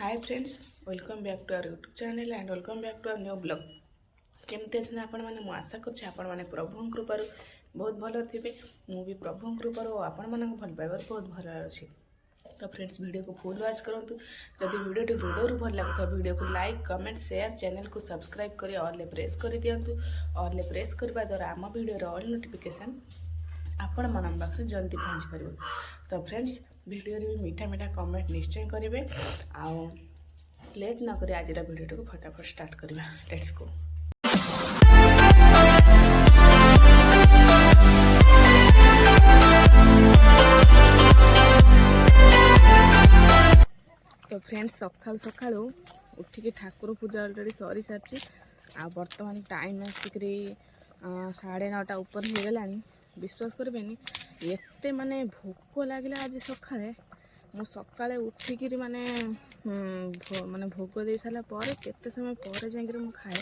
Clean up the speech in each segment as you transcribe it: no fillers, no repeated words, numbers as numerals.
Hi friends, welcome back to our YouTube channel and welcome back to our new vlog. କେମିତି ଅଛନ୍ତି ଆପଣମାନେ? ମୁଁ ଆଶା କରୁଛି ଆପଣମାନେ ପ୍ରଭୁଙ୍କ କୃପାରୁ ବହୁତ ଭଲ ଥିବେ। ମୁଁ ବି ପ୍ରଭୁଙ୍କ କୃପାରୁ ଓ ଆପଣମାନଙ୍କ ଭଲ ପାଇବାରୁ ବହୁତ ଭଲରେ ଅଛି। ତ ଫ୍ରେଣ୍ଡସ୍, ଭିଡ଼ିଓକୁ ଫୁଲ୍ ୱାଚ୍ କରନ୍ତୁ। ଯଦି ଭିଡ଼ିଓଟି ହୃଦୟରୁ ଭଲ ଲାଗୁଥିବ, ଭିଡ଼ିଓକୁ ଲାଇକ୍, କମେଣ୍ଟ, ସେୟାର, ଚ୍ୟାନେଲକୁ ସବସ୍କ୍ରାଇବ୍ କରି ଅଲ୍ରେ ପ୍ରେସ୍ କରିଦିଅନ୍ତୁ। ଅଲ୍ରେ ପ୍ରେସ୍ କରିବା ଦ୍ୱାରା ଆମ ଭିଡ଼ିଓର ଅଲ୍ ନୋଟିଫିକେସନ୍ ଆପଣମାନଙ୍କ ପାଖରେ ଜଲ୍ଦି ପହଞ୍ଚିପାରିବ। ତ ଫ୍ରେଣ୍ଡସ୍, ଭିଡ଼ିଓରେ ବି ମିଠା ମିଠା କମେଣ୍ଟ ନିଶ୍ଚୟ କରିବେ। ଆଉ ଲେଟ୍ ନ କରି ଆଜିର ଭିଡ଼ିଓଟିକୁ ଫଟାଫଟ ଷ୍ଟାର୍ଟ କରିବା। Let's go. ତ ଫ୍ରେଣ୍ଡସ୍, ସକାଳୁ ସକାଳୁ ଉଠିକି ଠାକୁର ପୂଜା ଅଲରେଡ଼ି ସରିସାରିଛି। ଆଉ ବର୍ତ୍ତମାନ ଟାଇମ୍ ଆସିକିରି 9:30 ଉପରେ ହେଇଗଲାଣି। ବିଶ୍ୱାସ କରିବେନି, ଏତେ ମାନେ ଭୋକ ଲାଗିଲା ଆଜି ସକାଳେ। ମୁଁ ସକାଳେ ଉଠିକିରି ମାନେ ଭୋଗ ଦେଇ ସାରିଲା ପରେ କେତେ ସମୟ ପରେ ଯାଇକିରି ମୁଁ ଖାଏ।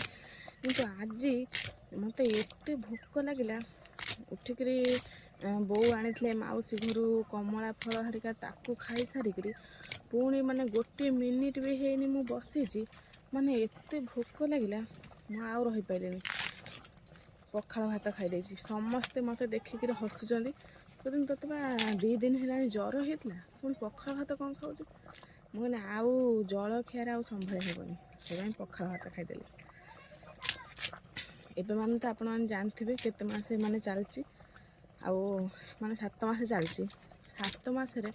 କିନ୍ତୁ ଆଜି ମୋତେ ଏତେ ଭୋକ ଲାଗିଲା, ଉଠିକିରି ବୋଉ ଆଣିଥିଲେ ମାଉସୀ ଘରୁ କମଳା ଫଳ ହେରିକା, ତାକୁ ଖାଇସାରିକିରି ପୁଣି ମାନେ ଗୋଟିଏ ମିନିଟ୍ ବି ହେଇନି ମୁଁ ବସିଛି, ମାନେ ଏତେ ଭୋକ ଲାଗିଲା, ମୁଁ ଆଉ ରହିପାରିଲିନି। ପଖାଳ ଭାତ ଖାଇଦେଇଛି। ସମସ୍ତେ ମୋତେ ଦେଖିକିରି ହସୁଛନ୍ତି, କହୁଛନ୍ତି, "ତୋତେ ବା 2 ଦିନ ହେଲାଣି ଜ୍ୱର ହେଇଥିଲା, ପୁଣି ପଖାଳ ଭାତ କ'ଣ ଖାଉଛୁ?" ମୁଁ କହିଲି, ଆଉ ଜଳଖିଆରେ ଆଉ ସମ୍ଭାଳି ହେବନି, ସେଥିପାଇଁ ପଖାଳ ଭାତ ଖାଇଦେଲି। ଏବେ ମାନେ ତ ଆପଣମାନେ ଜାଣିଥିବେ କେତେ ମାସ ମାନେ ଚାଲିଛି। ଆଉ ମାନେ 7 ମାସ ଚାଲିଛି। 7 ମାସରେ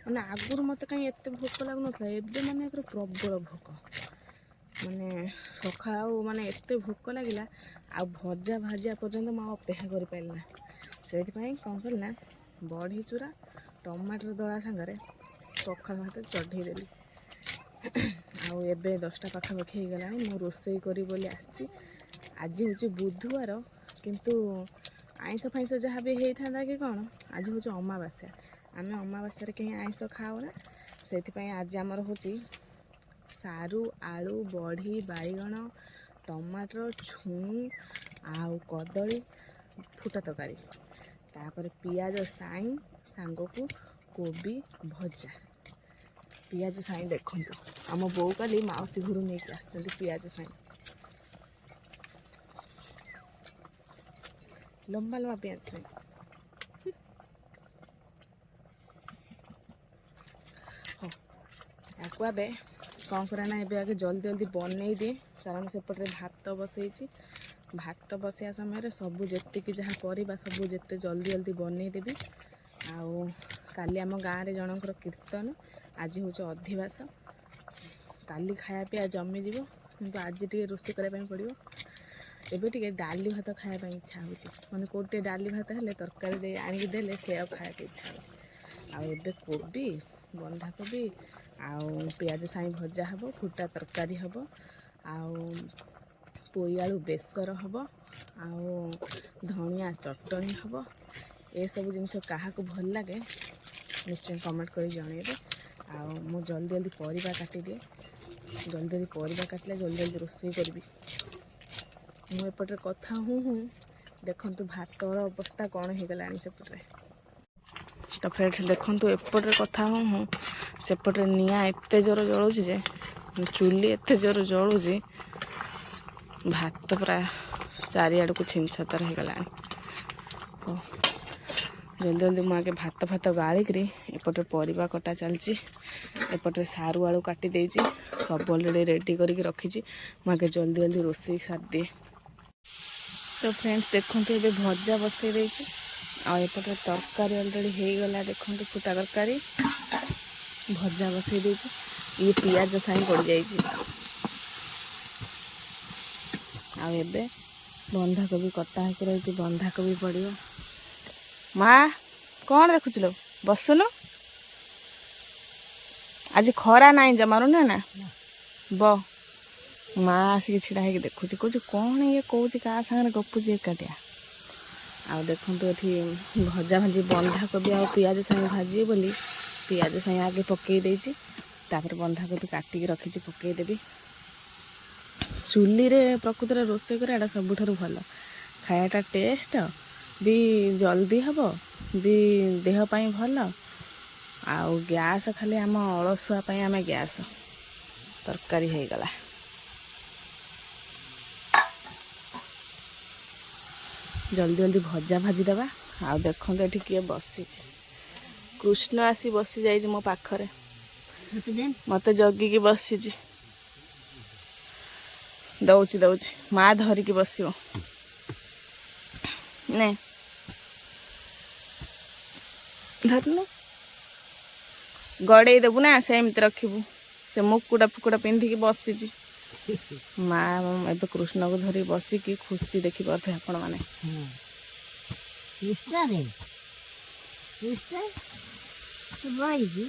ମାନେ ଆଗରୁ ମୋତେ କାହିଁ ଏତେ ଭୋକ ଲାଗୁନଥିଲା, ଏବେ ମାନେ ପୁରା ପ୍ରବଳ ଭୋକ। ମାନେ ସକାଳ ଆଉ ମାନେ ଏତେ ଭୋକ ଲାଗିଲା, ଆଉ ଭଜା ଭାଜିବା ପର୍ଯ୍ୟନ୍ତ ମୁଁ ଆଉ ଅପେକ୍ଷା କରିପାରିଲି ନା। ସେଇଥିପାଇଁ କ'ଣ କଲି ନା, ବଢ଼ି ଚୁରା ଟମାଟର ଦଳା ସାଙ୍ଗରେ ପଖାଳ ଭାତ ଚଢ଼େଇ ଦେଲି। ଆଉ ଏବେ 10ଟା ପାଖାପାଖି ହେଇଗଲାଣି। ମୁଁ ରୋଷେଇ କରିବି ବୋଲି ଆସିଛି। ଆଜି ହେଉଛି ବୁଧବାର, କିନ୍ତୁ ଆଇଁଷ ଫାଇଁଷ ଯାହା ବି ହେଇଥାନ୍ତା କି କ'ଣ, ଆଜି ହେଉଛି ଅମାବାସ୍ୟା। ଆମେ ଅମାବାସ୍ୟାରେ କେହି ଆଇଁଷ ଖାଉନା। ସେଇଥିପାଇଁ ଆଜି ଆମର ହେଉଛି ସାରୁ, ଆଳୁ, ବଢ଼ି, ବାଇଗଣ, ଟମାଟର, ଛୁଇଁ ଆଉ କଦଳୀ ଫୁଟା ତରକାରୀ, ତାପରେ ପିଆଜ ସାଇଁ ସାଙ୍ଗକୁ କୋବି ଭଜା। ପିଆଜ ସାଇଁ ଦେଖନ୍ତୁ, ଆମ ବୋଉ କାଲି ମାଉସୀ ଘରୁ ନେଇକି ଆସିଛନ୍ତି ପିଆଜ ସାଇଁ, ଲମ୍ବା ଲମ୍ବା ପିଆଜ ସାଇଁ। ହଉ, ତାକୁ ଏବେ କ'ଣ କରେ ନା, ଏବେ ଆଗେ ଜଲ୍ଦି ଜଲ୍ଦି ବନେଇ ଦିଏ, କାରଣ ସେପଟରେ ଭାତ ବସେଇଛି। ଭାତ ବସେଇବା ସମୟରେ ସବୁ ଯେତିକି ଯାହା ପରିବା ସବୁ ଯେତେ ଜଲ୍ଦି ଜଲ୍ଦି ବନେଇଦେବି। ଆଉ କାଲି ଆମ ଗାଁରେ ଜଣଙ୍କର କୀର୍ତ୍ତନ, ଆଜି ହେଉଛି ଅଧିବାସ। କାଲି ଖାଇବା ପିଇବା ଜମିଯିବ, କିନ୍ତୁ ଆଜି ଟିକେ ରୋଷେଇ କରିବା ପାଇଁ ପଡ଼ିବ। ଏବେ ଟିକେ ଡାଲି ଭାତ ଖାଇବା ପାଇଁ ଇଚ୍ଛା ହେଉଛି। ମାନେ କେଉଁଠି ଟିକେ ଡାଲି ଭାତ ହେଲେ, ତରକାରୀ ଦେଇ ଆଣିକି ଦେଲେ, ସେ ଆଉ ଖାଇବାକୁ ଇଚ୍ଛା ହେଉଛି। ଆଉ ଏବେ କୋବି, ବନ୍ଧାକୋବି ଆଉ ପିଆଜ ସାଇଁ ଭଜା ହେବ, ଫୁଟା ତରକାରୀ ହେବ, ଆଉ ପୋଇ ଆଳୁ ବେସର ହେବ, ଆଉ ଧଣିଆ ଚଟଣି ହେବ। ଏସବୁ ଜିନିଷ କାହାକୁ ଭଲ ଲାଗେ, ନିଶ୍ଚୟ କମେଣ୍ଟ କରି ଜଣେଇବେ। ଆଉ ମୁଁ ଜଲ୍ଦି ଜଲ୍ଦି ପରିବା କାଟିଦିଏ। ଜଲ୍ଦି ଜଲ୍ଦି ପରିବା କାଟିଲେ ଜଲ୍ଦି ଜଲ୍ଦି ରୋଷେଇ କରିବି। ମୁଁ ଏପଟରେ କଥା ହୁଁ ହୁଁ ଦେଖନ୍ତୁ ଭାତର ଅବସ୍ଥା କ'ଣ ହେଇଗଲାଣି ସେପଟରେ। ତ ଫ୍ରେଣ୍ଡସ୍, ଦେଖନ୍ତୁ, ଏପଟରେ କଥା ହୁଁ ହୁଁ ସେପଟରେ ନିଆଁ ଏତେ ଜୋର ଜଳୁଛି ଯେ, ଚୁଲି ଏତେ ଜୋର ଜଳୁଛି, ଭାତ ପୁରା ଚାରିଆଡ଼କୁ ଛିନଛତର ହେଇଗଲାଣି। ହଉ, ଜଲ୍ଦି ଜଲ୍ଦି ମୁଁ ଆଗେ ଭାତ ଫାତ ଗାଳିକିରି ଏପଟେ ପରିବା କଟା ଚାଲିଛି, ଏପଟେ ସାରୁ ଆଳୁ କାଟି ଦେଇଛି, ସବୁ ଅଲରେଡ଼ି ରେଡ଼ି କରିକି ରଖିଛି। ମୁଁ ଆଗେ ଜଲ୍ଦି ଜଲ୍ଦି ରୋଷେଇ ସାରିଦିଏ। ତ ଫ୍ରେଣ୍ଡସ୍, ଦେଖନ୍ତୁ, ଏବେ ଭଜା ବସେଇ ଦେଇଛି ଆଉ ଏପଟେ ତରକାରୀ ଅଲରେଡ଼ି ହେଇଗଲା। ଦେଖନ୍ତୁ, ଫୁଟା ତରକାରୀ, ଭଜା ବସେଇ ଦେଇଛି। ଇଏ ପିଆଜ ସାଇଁ ପଡ଼ିଯାଇଛି। ଆଉ ଏବେ ବନ୍ଧାକୋବି କଟା ହେଇକି ରହିଛି, ବନ୍ଧାକୋବି ପଡ଼ିବ। ମା, କ'ଣ ଦେଖୁଥିଲ? ବସୁନୁ। ଆଜି ଖରା ନାହିଁ ଜମାରୁ, ନା ନା ବ ମା ଆସିକି ଛିଡ଼ା ହେଇକି ଦେଖୁଛି, କହୁଛି, "କ'ଣ ଇଏ କହୁଛି, କାହା ସାଙ୍ଗରେ ଗପୁଛି ଏକାଟିଆ?" ଆଉ ଦେଖନ୍ତୁ, ଏଠି ଭଜା ଭାଜି, ବନ୍ଧାକୋବି ଆଉ ପିଆଜ ସାଙ୍ଗେ ଭାଜିବି ବୋଲି ପିଆଜ ସାଙ୍ଗେ ଆଗେ ପକେଇ ଦେଇଛି। ତାପରେ ବନ୍ଧାକୋବି କାଟିକି ରଖିଛି, ପକେଇଦେବି। ଚୁଲିରେ ପ୍ରକୃତରେ ରୋଷେଇ କରିବାଟା ସବୁଠାରୁ ଭଲ। ଖାଇବାଟା ଟେଷ୍ଟ ବି, ଜଲ୍ଦି ହେବ ବି, ଦେହ ପାଇଁ ଭଲ। ଆଉ ଗ୍ୟାସ୍ ଖାଲି ଆମ ଅଳସୁଆ ପାଇଁ ଆମେ ଗ୍ୟାସ୍ ତରକାରୀ ହେଇଗଲା। ଜଲ୍ଦି ଜଲ୍ଦି ଭଜା ଭାଜିଦେବା। ଆଉ ଦେଖନ୍ତୁ ଏଠି କିଏ ବସିଛି। କୃଷ୍ଣ ଆସି ବସି ଯାଇଛି ମୋ ପାଖରେ, ମତେ ଜଗିକି ବସିଛି। ଦଉଛି ଦଉଛି, ମା ଧରିକି ବସିବ। ନେ ଧରୁନୁ, ଗଡ଼େଇ ଦେବୁ ନା ସେମିତି ରଖିବୁ? ସେ ମୁକୁଟା ଫୁକୁଟା ପିନ୍ଧିକି ବସିଛି। ମା ଏବେ କୃଷ୍ଣକୁ ଧରି ବସିକି ଖୁସି ଦେଖିପାରୁଥିବେ ଆପଣମାନେ। କୃଷ୍ଣରେ କୃଷ୍ଣ ତୁ ବଇଛୁ,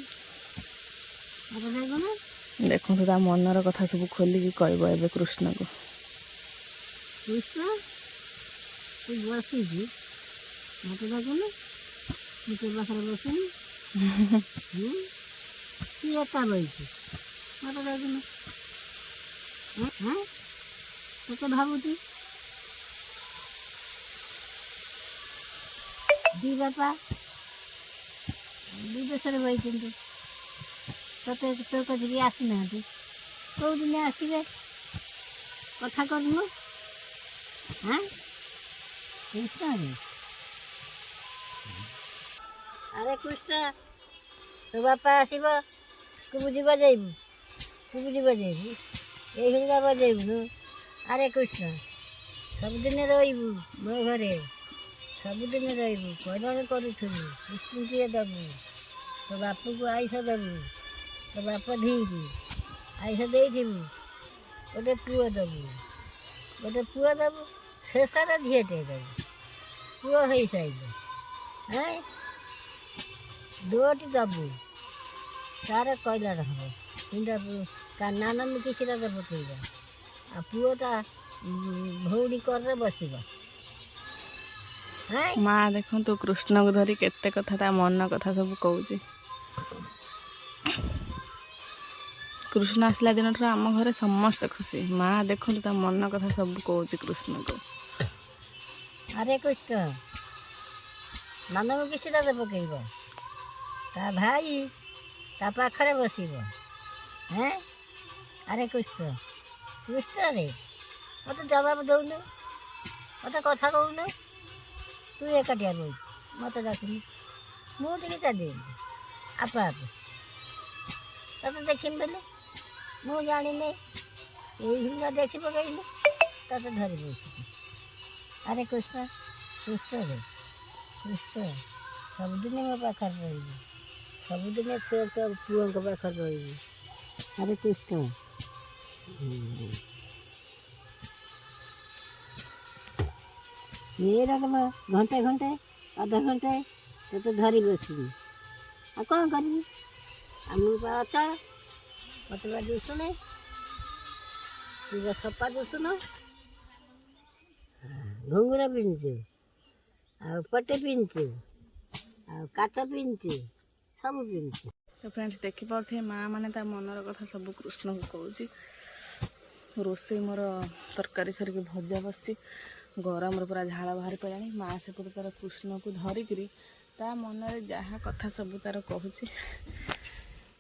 ମତେ ଡାକୁନୁ। ଦେଖନ୍ତୁ, ତା ମନର କଥା ସବୁ ଖୋଲିକି କହିବ ଏବେ କୃଷ୍ଣକୁ। କୃଷ୍ଣ, ତୁ ବସିଛୁ, ମତେ ଡାକୁନୁ। ମୁଁ ତୋ ପାଖରେ ବସିନି? ହୁଁ ତୁ ଏକା ବଇଛୁ, ମତେ ଡାକୁନୁ। ହଁ, ତୋତେ ଭାବୁଛି। ଦି ବାପା ବିଦେଶରେ ବଇଛନ୍ତି, ତୋତେ ତୋ କତିକି ଆସିନାହାନ୍ତି। କୋଉଦିନ ଆସିବେ? କଥା କରୁନୁ। ହାଁ କୃଷ୍ଣ ରେ, ଆରେ କୃଷ୍ଣ, ତୋ ବାପା ଆସିବ, କୁବୁଜି ବଜେଇବୁ, କୁବୁଜି ବଜେଇବୁ, ଏଇଖିଣିକା ବଜେଇବୁନୁ। ଆରେ କୃଷ୍ଣ, ସବୁଦିନ ରହିବୁ ମୋ ଘରେ, ସବୁଦିନ ରହିବୁ, କଲ୍ୟାଣ କରୁଥିବୁ, କୃଷ୍ଣଟିଏ ଦେବୁ, ତୋ ବାପକୁ ଆଇଷ ଦେବୁ, ତୋ ବାପ ଧିକି ଆଇଷ ଦେଇଥିବୁ। ଗୋଟେ ପୁଅ ଦେବୁ, ଗୋଟେ ପୁଅ ଦେବୁ, ଶେଷରେ ଝିଅଟିଏ ଦେବୁ। ପୁଅ ହେଇସାରିଲେ ହେଁ ଦୋଟି ଦେବୁ, ତାର କଲ୍ୟାଣ ହେବ। ପିଣ୍ଡ ତା ନାନ ଶିରରେ ପକେଇବ, ଆଉ ପୁଅଟା ଭଉଣୀ କରରେ ବସିବ। ହେଁ ମା ଦେଖନ୍ତୁ, କୃଷ୍ଣକୁ ଧରି କେତେ କଥା, ତା ମନ କଥା ସବୁ କହୁଛି। କୃଷ୍ଣ ଆସିଲା ଦିନଠାରୁ ଆମ ଘରେ ସମସ୍ତେ ଖୁସି। ମା ଦେଖନ୍ତୁ, ତା ମନ କଥା ସବୁ କହୁଛି କୃଷ୍ଣକୁ। ଆରେ କୃଷ୍ଣ, ମାନବକୁ ଶିରରେ ପକେଇବ, ତା ଭାଇ ତା ପାଖରେ ବସିବ। ହେଁ ଆରେ କୃଷ୍ଣ, କୃଷ୍ଣରେ, ମୋତେ ଜବାବ ଦଉନୁ, ମୋତେ କଥା କହୁନୁ। ତୁ ଏକାଟିଆ ବଇଛୁ, ମୋତେ ଡାକୁନୁ। ମୁଁ ଟିକେ ଚାଲିଗଲି ଆପେ ଆପେ ତତେ ଦେଖିମି ବୋଲି। ମୁଁ ଜାଣିନି, ଏଇ ଦେଖି ପକେଇଲି, ତତେ ଧରି ବସିଛି। ଆରେ କୃଷ୍ଣ, କୃଷ୍ଣରେ, କୃଷ୍ଣ, ସବୁଦିନ ମୋ ପାଖରେ ରହିବୁ, ସବୁଦିନ ସେ ତୋ ପୁଅଙ୍କ ପାଖରେ ରହିବୁ। ଆରେ କୃଷ୍ଣ, ଏ ରକମ ଘଣ୍ଟେ ଘଣ୍ଟେ, ଅଧ ଘଣ୍ଟେ ତୋତେ ଧରି ବସିବି, ଆଉ କ'ଣ କରିବି? ଆଉ ମୁଁ ପା ଅଚଳ, ମୋତେ ବା ଦିଶୁନି, ତୁ ବା ସଫା ଦିଶୁନୁ। ଘୁଙ୍ଗୁର ପିନ୍ଧୁଛୁ, ଆଉ ପଟି ପିନ୍ଧୁଛୁ, ଆଉ କାତ ପିନ୍ଧୁଛୁ, ସବୁ ପିନ୍ଧୁଛୁ। ତ ଫ୍ରେଣ୍ଡସ୍, ଦେଖିପାରୁଥିବେ ମା ମାନେ ତା ମନର କଥା ସବୁ କୃଷ୍ଣକୁ କହୁଛି। ରୋଷେଇ ମୋର ତରକାରୀ ସରିକି ଭଜା ବସିଛି। ଗରମରେ ପୁରା ଝାଳ ବାହାରି ପଡ଼ିଲାଣି। ମା ସେପଟେ ତାର କୃଷ୍ଣକୁ ଧରିକିରି ତା ମନରେ ଯାହା କଥା ସବୁ ତାର କହୁଛି।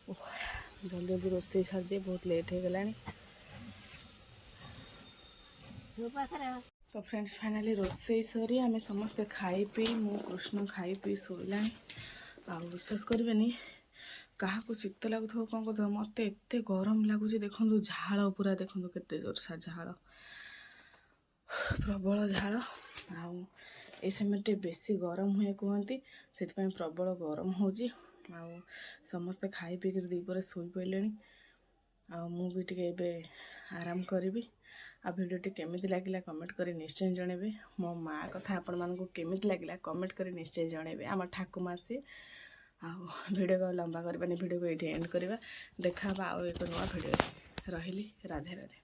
ଓଃ, ଜଲ୍ଦି ଜଲ୍ଦି ରୋଷେଇ ସାରିଦିଏ, ବହୁତ ଲେଟ୍ ହେଇଗଲାଣି। ତୋ ପାଖରେ ତ ଫ୍ରେଣ୍ଡସ୍, ଫାଇନାଲି ରୋଷେଇ ସରି ଆମେ ସମସ୍ତେ ଖାଇ ପିଇ, ମୁଁ କୃଷ୍ଣ ଖାଇ ପିଇ ଶୋଇଲାଣି। ଆଉ ବିଶ୍ୱାସ କରିବେନି, କାହାକୁ ଶୀତ ଲାଗୁଥିବ, କ'ଣ କରୁଥିବ, ମୋତେ ଏତେ ଗରମ ଲାଗୁଛି। ଦେଖନ୍ତୁ ଝାଳ ପୁରା, ଦେଖନ୍ତୁ କେତେ ଜୋରସାର ଝାଳ, ପ୍ରବଳ ଝାଳ। ଆଉ ଏଇ ସମୟରେ ଟିକେ ବେଶୀ ଗରମ ହୁଏ କୁହନ୍ତି, ସେଥିପାଇଁ ପ୍ରବଳ ଗରମ ହେଉଛି। ଆଉ ସମସ୍ତେ ଖାଇ ପିଇକିରି ଦ୍ୱିପହରେ ଶୋଇ ପଡ଼ିଲେଣି, ଆଉ ମୁଁ ବି ଟିକେ ଏବେ ଆରାମ କରିବି। ଆଉ ଭିଡ଼ିଓଟି କେମିତି ଲାଗିଲା କମେଣ୍ଟ କରି ନିଶ୍ଚୟ ଜଣେଇବେ। ମୋ ମା' କଥା ଆପଣମାନଙ୍କୁ କେମିତି ଲାଗିଲା କମେଣ୍ଟ କରି ନିଶ୍ଚୟ ଜଣେଇବେ। ଆମ ଠାକୁମା ସିଏ। ଆଉ ଭିଡ଼ିଓକୁ ଆଉ ଲମ୍ବା କରିବାନି, ଭିଡ଼ିଓକୁ ଏଇଠି ଏଣ୍ଡ କରିବା। ଦେଖା ହେବା ଆଉ ଏକ ନୂଆ ଭିଡ଼ିଓରେ। ରହିଲି, ରାଧେ ରାଧେ।